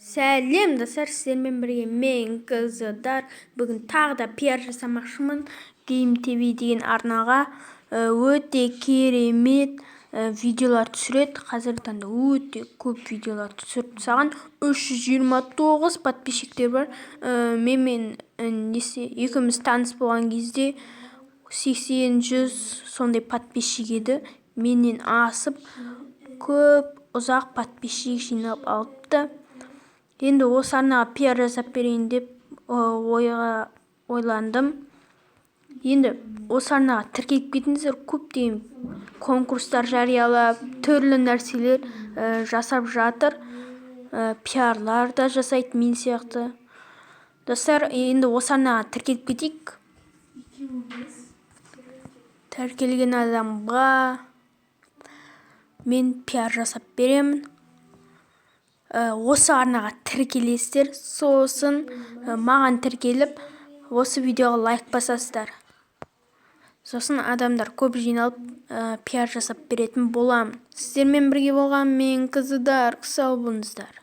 Сәлем, достар! Сіздермен бірге мен, Қыздар. Бүгін тағы да пиар жасамақшымын Game TV деген арнаға. Өте керемет видеолар түсіреді. Қазіргі таңда өте көп видеолар түсіріп тастаған. 329 подписчиктер бар. Менімен несі, екеуміз таныс болған кезде 80-100 сондай подписчик еді. Менен асып, көп ұзақ подписчик жинап алыпты. Енді осы арнаға пиар жасап берейін деп ойға ойландым. Енді осы арнаға тіркеліп кетіңіздер. Көптеген конкурстар жариялап, түрлі нәрселер жасап жатыр, пиарлар да жасайды мен сияқты. Достар, енді осы арнаға тіркеліп кетейік. Тіркелген адамға мен пиар жасап беремін. Осы арнаға тіркелесіздер, сосын маған тіркеліп, осы видеоға лайк басасыздар. Сосын адамдар көп жиналып, пиар жасап беретін боламын. Сіздермен бірге болған мен, Қыздар. Сау болыңыздар.